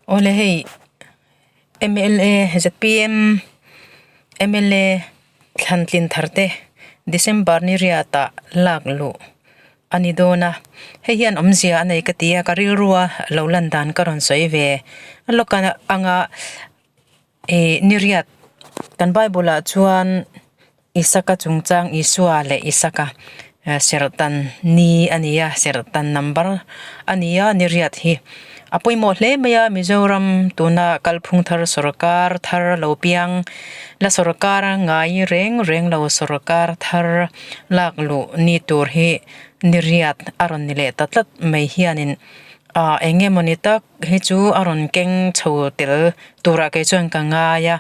Awle hei mla zpm mla thlan tlin thar te December ni riat ah lak luh a ni dawn a hei hian awmzia a nei ka ti a ka rilru a lo lan dan ka rawn sawi ve a lawk anga ih ni riat kan bible ah chuan Isaka chungchang Isua leh Isaka serhtan ni a ni a serhtan number a ni a ni riat hi a pawimawh hle mai a Mizoram tuna kalphung thar sawrkar thar lo piang la sawrkar ngai reng reng lo sawrkar thar lak luh ni tur hi ni riat a rawn ni leh ta tlat mai hianin ah eng emawni tak hi chu a rawn keng chho tel turah kei chuan ka ngai a.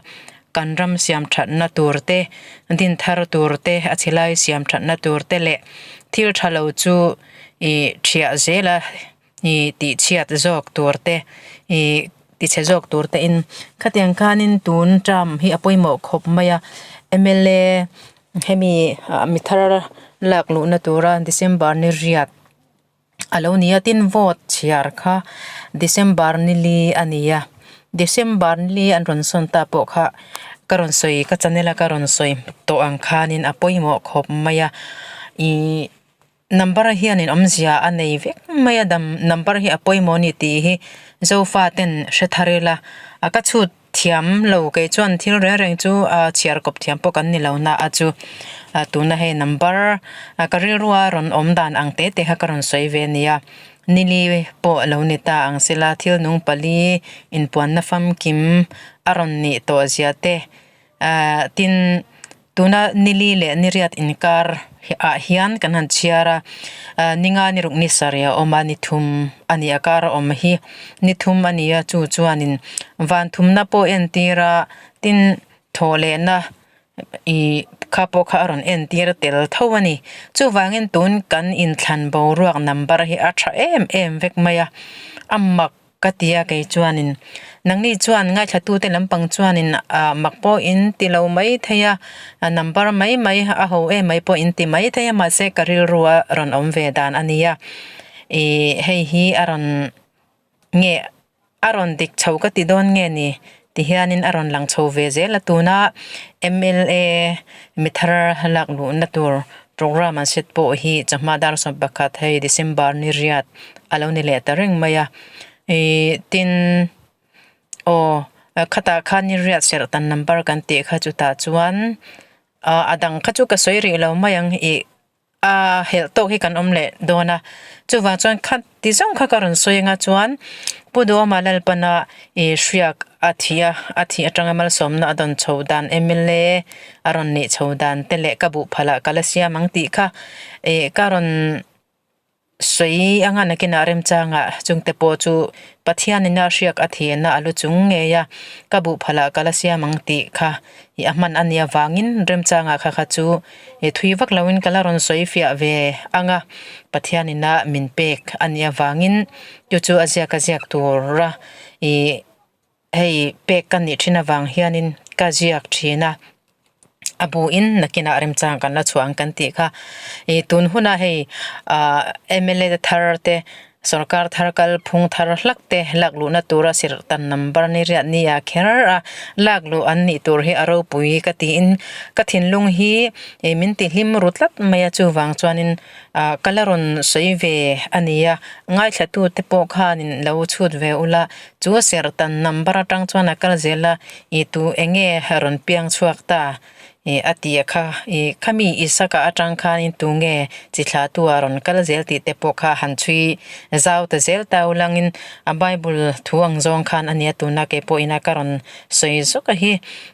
Kan ram siam thatna tur te, din thar tur te, a chhe lai siam thatna tur te leh thil tha lo chu ih thiah zel a ih tih chhiat zawk tur te ih ti chhe zawk tur te in khatiang khanin tun term hi a pawimawh khawp mai a mla hemi mi thar lak luhna tura December ni riat a lo ni a tin vote chhiar kha December ni li a ni a December ni li an rawn sawn ta pawh kha ka rawn sawi ka channel a ka rawn sawi tawh ang khanin a pawimawh khawp mai a ihh number hianin awmzia a nei vek mai a dam number hi a pawimawh a ni tih hi zofa ten hre thar ila a ka chhut Thiam lo kei chuan thil reng reng chu a chhiar kawp thiam pawh kan ni lo na a chu tuna hei number ka rilrua rawn awm dan ang te te kha ka rawn sawi ve a nia nili pawh a lo ni ta ang sela thil nung pali inpuanna famkim a rawn nih tawh zia te tin. Tuna nili leh niriat inkar ah hian kan han chhiar a, ninga ni ruk ni sarih a awm a, ni thum a ni a kar a awm hi ni thum a ni a chu chuanin van thumna pawh entir a tin thawh lehna ih kha pawh kha a rawn entir tel tho a ni. Chuvangin tun kan inthlan boruak number hi a tha em em vek mai a, a mak Ka ti a kei chuanin nangni chuan ngaithlatute lampang chuanin ah mak pawh in ti lo mai thei a, a number mai mai a ho em mai pawh in ti mai thei a mahse ka rilru a rawn awm ve dan a nia ih hei hi a rawn nge a rawn dik chho ka ti dawn nge ni ti hianin a rawn lang chho ve zel a tuna mla mi thar lak luhna tur Program an set pawh hi chawhma dar 11 hei December ni riat a lo ni leh ta reng mai a ih tin aw khatah khan ni riat serh tan number kan tih kha chutah chuan ah a dang kha chu ka sawi rih lo mai ang ih a helh tawk hi kan awm leh dawn a chuvang chuan khat ti zawng kha ka rawn sawi anga chuan Pu Duhawma Lalpana ih hriak a thi a a thih atanga malsawmna a dawn chho dan mla a rawn nih chho dan te leh ka buh phalh ah ka la siam ang tih kha ih ka rawn sawi anga nakinah remchangah chungte pawh chu Pathianin a hriak a thihna a lu chung ngei a ka buh phalh ah ka la siam ang tih kha ih a hman a nih avangin remchangah kha kha chu ih thui vak loin ka la rawn sawi fiah ve anga Pathianin a min pek a nih avangin chu chu a ziak a ziak tura ih. Hei pek ka nih thin avang hianin ka ziak thin a, a buin nakinah remchang kan la chhuah ang kan tih kha. Ih tun hunah hei ah mla te thar te sorkar thar kal phung thar hlak te lak luhna tura sirhtan number ni riat ni ah kher a lak luh an nih tur hi a ropui ka tiin ka thinlung hi ih min ti hlim ru tlat mai a chuvang chuanin Ah ka la rawn sawi ve a nia, ngaithlatute pawh khanin lo chhut ve ula, chu serhtan number atang chuan a kal zel a, ih tu eng nge rawn piang chhuak ta ih a tih kha ih khami Isaka atang khanin tu nge chi thlahtu ah rawn kal zel tih te pawh kha han chhui zau ta zel ta ulangin a Bible thu ang zawng khan a nia tuna kei pawhin a ka rawn sawi zawk a hi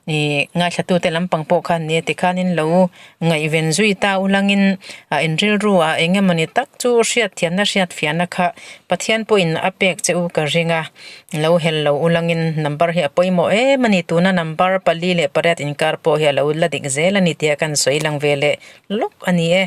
ih ngaithlatute lampang pawh khan nia tikhanin lo Ngaihven zui ta ulangin a inrilru ah eng emawni tak chu hriatthiamna hriatfiahna kha Pathian pawhin a pek che u ka ring a, lo hel lo ulangin number hi a pawimawh em a ni, tuna number 48 inkar pawh hi a lo la dik zel a ni tia kan sawi lang ve leh lawk a ni e.